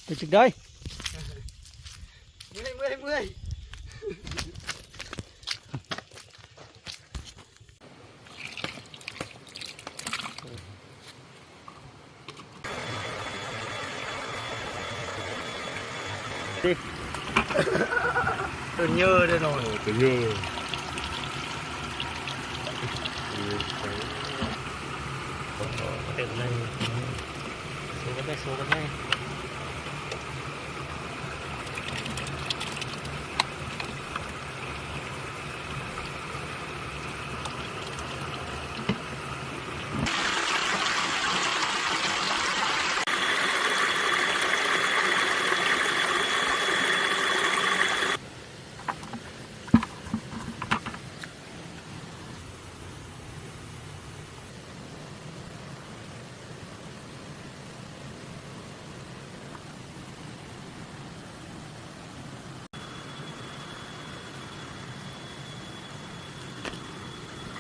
ເປັນຈັ່ງໃດ? ເມື່ອຍ ເມື່ອຍ ເມື່ອຍ. ຕົວເຍີເດ້ນ້ອຍ ຕົວເຍີ ເຕັມເລີຍ ສູ້ກັນເລີຍ ສູ້ກັນເລີຍ.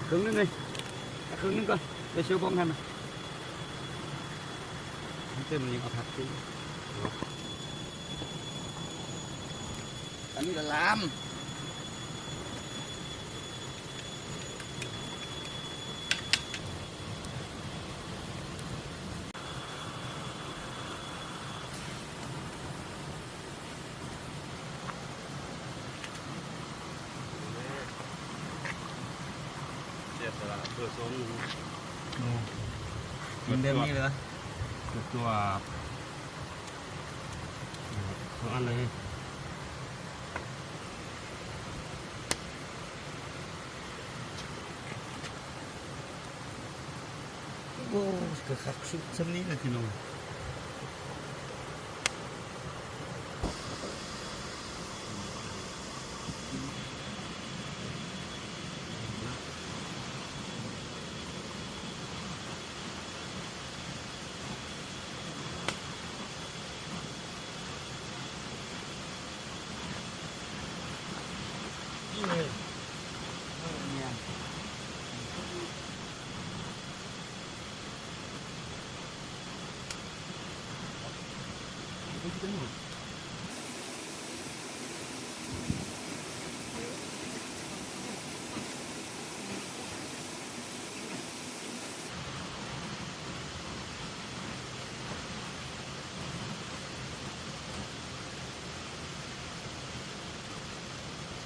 ເຄິ່ງໜຶ່ງເລີຍ ເອົາເຄິ່ງໜຶ່ງກ່ອນ ໄປເຊວບ້ອງຫັ້ນນະ ມັນເຕັມ ມັນຍັງເອົາຜັກຂຶ້ນ ອັນນີ້ລະລາມ. ເສຍສະຫຼະເພື່ອສອງໜູ ແມ່ນ ກິນແບບນີ້ເລີຍ ຈວບໆ ສອງອັນເລີຍ. ໂອ້ ກະຄັກສຸດຊ່ຳນີ້ແຫຼະພີ່ນ້ອງ.